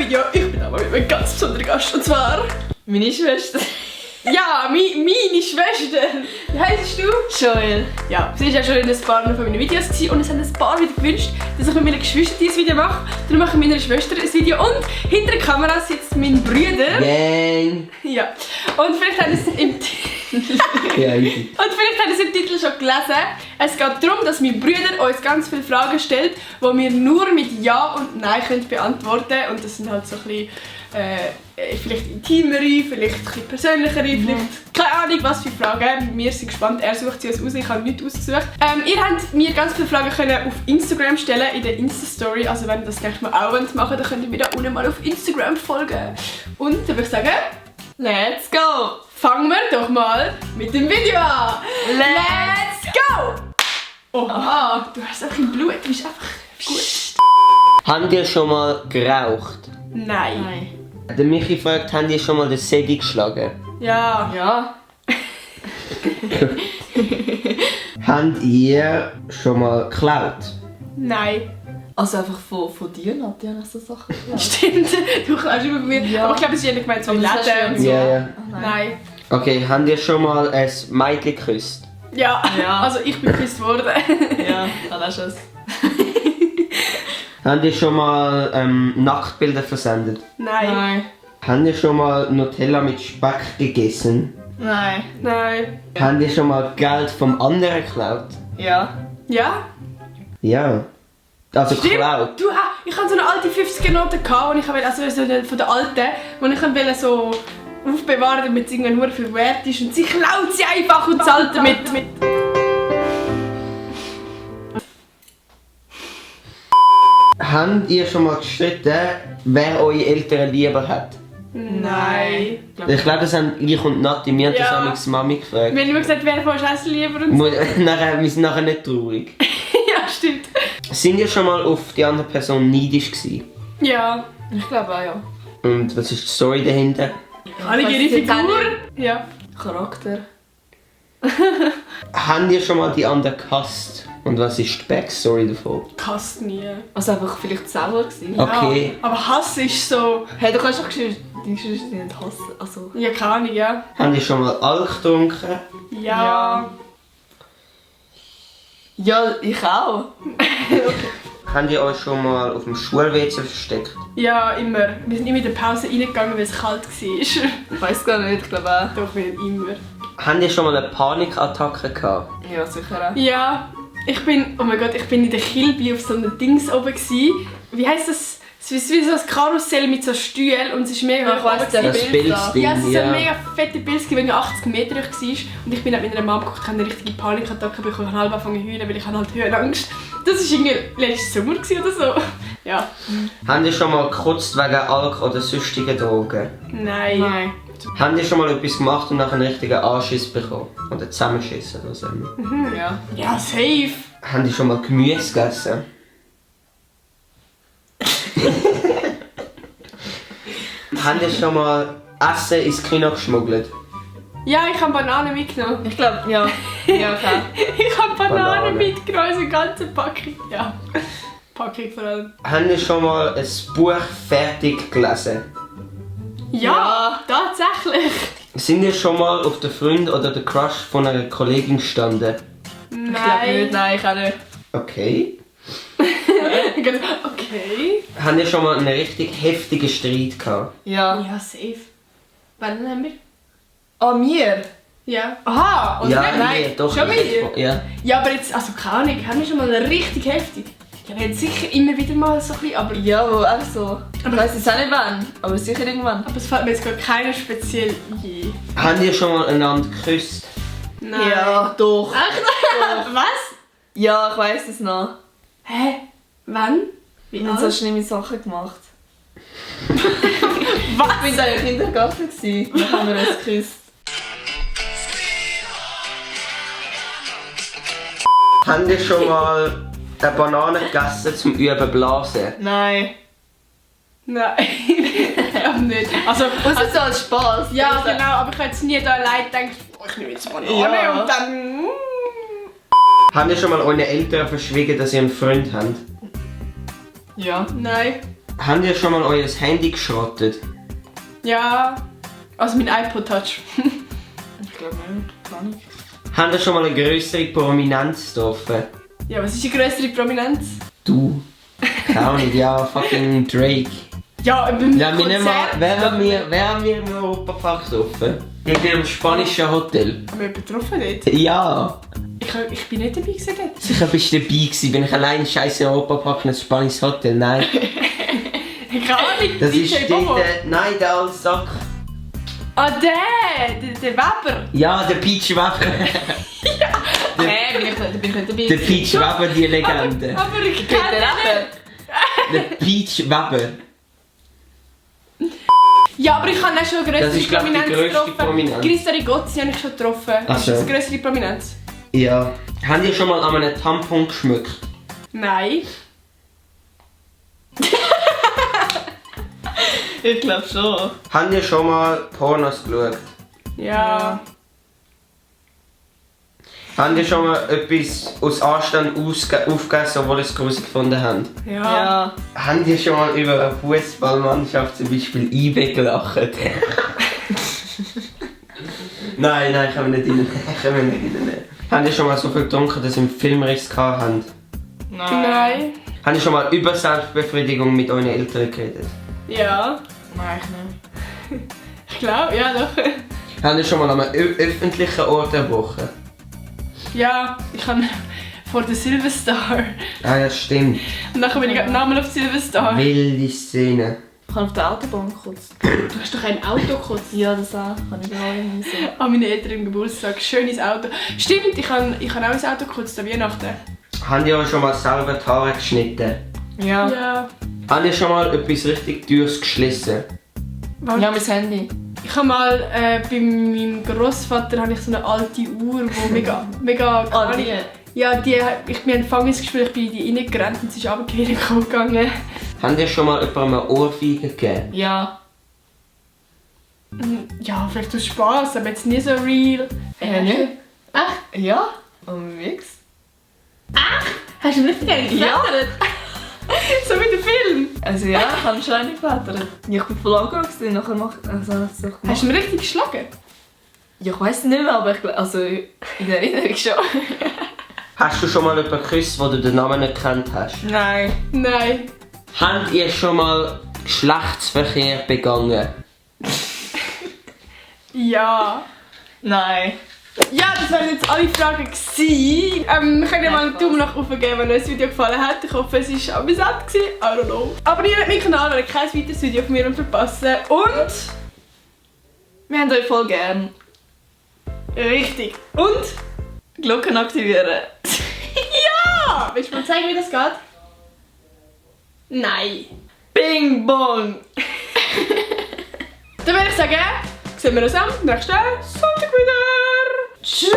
Video. Ich bin aber mit einem ganz besonderen Gast, und zwar... Meine Schwester. Ja, meine Schwester. Wie heisst du? Joel. Ja, sie war ja schon in ein paar von meinen Videos gewesen, und es haben ein paar wieder gewünscht, dass ich mit meinen Geschwistern ein Video mache. Dann mache ich mit meiner Schwester ein Video und hinter der Kamera sitzt mein Bruder. Gang! Ja. Und vielleicht haben Sie es im Ja, easy. Und vielleicht haben Sie es im Titel schon gelesen. Es geht darum, dass mein Bruder uns ganz viele Fragen stellt, die wir nur mit Ja und Nein beantworten können. Und das sind halt so ein bisschen, vielleicht intimere, vielleicht ein bisschen persönlichere, vielleicht keine Ahnung was für Fragen. Wir sind gespannt, er sucht sie uns aus, ich habe nichts ausgesucht. Ihr habt mir ganz viele Fragen können auf Instagram stellen, in der Insta-Story. Also wenn ihr das nächste Mal auch machen wollt, dann könnt ihr mir da unten mal auf Instagram folgen. Und dann würde ich sagen, let's go! Fangen wir doch mal mit dem Video an! Let's go! Oha, du hast auch im Blut, du bist einfach gut. Habt ihr schon mal geraucht? Nein. Der Michi fragt, habt ihr schon mal den Segi geschlagen? Ja. Ja. Habt ihr schon mal geklaut? Nein. Also einfach von dir, Nadja, habe ich so Sachen gelernt. Stimmt, du klaust immer bei mir. Ja. Aber ich glaube, es ist ja nicht gemeint, so Aber das hast du Läden und so. Ja, ja. Nein. Okay, habt ihr schon mal ein Mädchen geküsst? Ja. Ja. Also ich bin geküsst worden. Ja, dann hast du es. Habt ihr schon mal Nacktbilder versendet? Nein. Habt ihr schon mal Nutella mit Speck gegessen? Nein. Nein. Habt ihr schon mal Geld vom anderen geklaut? Ja. Ja? Ja. Also Stimmt. geklaut. Du, ich hatte so eine alte 50er-Note und ich wollte, also so eine von der alten, und ich wollte so aufbewahren, damit sie nur viel wert ist, und sie klaut sie einfach und zahlt damit. Habt ihr schon mal gestritten, wer eure Eltern lieber hat? Nein. Ich glaube, das haben ich und Nati, wir haben das Ja. amigs Mami gefragt. Wir haben immer gesagt, wer von uns essen lieber und so. Wir sind nachher nicht traurig. Ja, stimmt. Sind ihr schon mal auf die andere Person neidisch gewesen? Ja. Ich glaube auch, ja. Und was ist die Story dahinter? Alle ihre jetzt Figur. auch Ja. Charakter. Habt ihr schon mal die andere gehasst? Und was ist die Backstory davon? Hasst nie. Also einfach vielleicht sauer gewesen. Okay. Ja, aber Hass ist so... Hey, du kannst doch die Geschwister nicht hassen. Also. Ja, keine Ahnung, ja. Habt ihr schon mal Alk getrunken? Ja. Ja, ich auch. Habt ihr euch schon mal auf dem Schul-WC versteckt? Ja, immer. Wir sind immer in der Pause reingegangen, weil es kalt war. Ich weiß gar nicht, ich glaube auch. Doch, wir immer. Habt ihr schon mal eine Panikattacke gehabt? Ja, sicher auch. Ja, ich bin... Oh mein Gott, ich bin in der Kilby auf so einem Dings oben gewesen. Wie heisst das? Es ist wie so ein Karussell mit so Stühlen und es ist mega Ich weiss, der Das Bild da. Pilzding, Ja, es war ja. so ein mega fette Bild, weil ich 80 Meter hoch war. Und ich bin halt mit einer Mom geguckt, habe eine richtige Panikattacke bekommen. Ich habe halb angefangen zu heulen, weil ich habe halt Höhenangst. Das war irgendwie letzten Sommer oder so. Ja. Habt ihr schon mal gekotzt wegen Alk oder sonstigen Drogen? Nein. Nein. Habt ihr schon mal etwas gemacht und nachher einen richtigen Anschiss bekommen? Oder Zusammenschiss oder so? Ja. Ja, safe. Habt ihr schon mal Gemüse gegessen? Habt ihr schon mal Essen ins Kino geschmuggelt? Ja, ich habe Bananen mitgenommen. Ich glaube, ja. Ja, okay. Ich habe Bananen Banane. mitgenommen, also eine ganze Packung. Ja. Packung vor allem. Habt ihr schon mal ein Buch fertig gelesen? Ja, tatsächlich. Sind ihr schon mal auf den Freund oder den Crush von einer Kollegin gestanden? Ich glaube nicht, nein, ich auch nicht. Okay. Okay. Habt ihr schon mal einen richtig heftigen Streit gehabt? Ja. Ja, safe. Wann haben wir? Ah, mir? Ja. Aha, oder Ja, nicht? nein, doch. Schon ich wieder? hätte- Ja. Ja, aber jetzt, also keine Ahnung, haben wir schon mal richtig heftig? Ja, wir haben sicher immer wieder mal so ein bisschen, aber Ja, wo auch so. Ich weiß jetzt auch nicht wann, aber sicher irgendwann. es fällt mir jetzt gerade keiner speziell ein. Habt ihr schon mal einander geküsst? Nein. Ja, doch. Echt? Was? Ja, ich weiß es noch. Hä? Wann? Wie Wir haben so schlimme Sachen gemacht. Was? Ich war im Kindergarten, dann haben wir uns geküsst. Habt ihr schon mal eine Banane gegessen zum Üben blasen? Nein. Nein. Ich glaube nicht. Also, Außer so als Spaß. ja, genau, aber ich hätte jetzt nie da allein gedacht, oh, ich nehme jetzt eine Banane Ja. und dann... Habt ihr schon mal euren Eltern verschwiegen, dass ihr einen Freund habt? Ja. Nein. Habt ihr schon mal euer Handy geschrottet? Ja. Also mein iPod Touch. Ich glaube nicht. Gar nicht. Habt ihr schon mal eine größere Prominenz getroffen? Ja, was ist die größere Prominenz? Du. Auch nicht, ja, fucking Drake. Ja, beim Ja, wir nehmen mal, Konzert. wer haben wir im Europapark getroffen? In einem spanischen Hotel. Haben wir betroffen dort? Ja. Ich bin nicht dabei gewesen dort. Sicher bist du dabei gewesen. Bin ich allein scheiße im Europapark in ein spanisches Hotel? Nein. Keine Ahnung, Das DJ ist Bobo. dort, nein, der alte Sack. Ah, der Weber. Ja, der Peach Weber. Hä, bin ich nicht dabei? Der Peach Weber, die Legende. Aber ich Bitte kenne ihn. Der Peach Weber. Ja, aber ich habe auch schon eine Das größere ist, glaub ich, die Prominenz grösste getroffen. Prominenz. Christa Rigozzi habe ich schon getroffen. Ach Ist so. das eine größere Prominenz? Ja. Habt ihr schon mal an einem Tampon geschmückt? Nein. Ich glaube schon. Habt ihr schon mal Pornos geschaut? Ja. Habt ihr schon mal etwas aus Anstand aufgegessen, obwohl ihr es gruselig gefunden habt? Ja. Ja. Habt ihr schon mal über eine Fußballmannschaft zum Beispiel IB gelacht? Nein, können wir nicht rein. Habt ihr schon mal so viel getrunken, dass ihr im Filmriss gehabt habt? Nein. Habt ihr schon mal über Selbstbefriedigung mit euren Eltern geredet? Ja. Nein, ich nicht. Ich glaube, ja doch. Habt ihr schon mal an einem öffentlichen Ort erbrochen? Ja, ich habe vor der Silverstar. Ah ja, stimmt. Und nachher bin ich nochmal auf Silverstar. Wilde Szene. Ich habe auf der Autobahn gekotzt. Du hast doch ein Auto gekotzt. Ja, das auch. Kann ich auch irgendwie so. An meine Eltern im Geburtstag. Schönes Auto. Stimmt, ich habe auch ein Auto gekotzt an Weihnachten. Habt ihr schon mal selber die Haare geschnitten? Ja. Ja. Habt ihr schon mal etwas richtig Teures geschlissen? Warte. Ja, mein Handy. Ich habe mal bei meinem Großvater habe ich so eine alte Uhr, die mega Ah, die? Ja, wir haben Fangis gespielt, ich bin in die reingerannt und sie ist runtergefallen gegangen. Habt ihr schon mal jemandem eine Ohrfeige gegeben? Ja. Ja, vielleicht aus Spaß, aber jetzt nie so real. Nicht? Echt? Ja. Und nix. Hast du richtig einen Ja. So wie der Film. Also ja, ich habe schon eine geflattert. Ich bin voll angeguckt und nachher macht also hat es doch Hast gemacht. du ihn richtig geschlagen? Ja, ich weiss nicht mehr, aber ich also in der Erinnerung schon. Hast du schon mal jemanden geküsst, wo du den Namen nicht gekannt hast? Nein. Nein. Habt ihr schon mal Geschlechtsverkehr begangen? Ja. Nein. Ja, das waren jetzt alle Fragen gewesen. Wir können ja mal einen Daumen nach oben geben, wenn euch das Video gefallen hat. Ich hoffe, es war amüsant gewesen. I don't know. Abonniert meinen Kanal, wenn ihr kein weiteres Video von mir verpassen. Und... Wir haben euch voll gern. Richtig. Und... Glocken aktivieren. Ja! Willst du mal zeigen, wie das geht? Nein. Bing bong. Dann würde ich sagen, sehen wir uns am nächsten Sonntag wieder. Tschüss!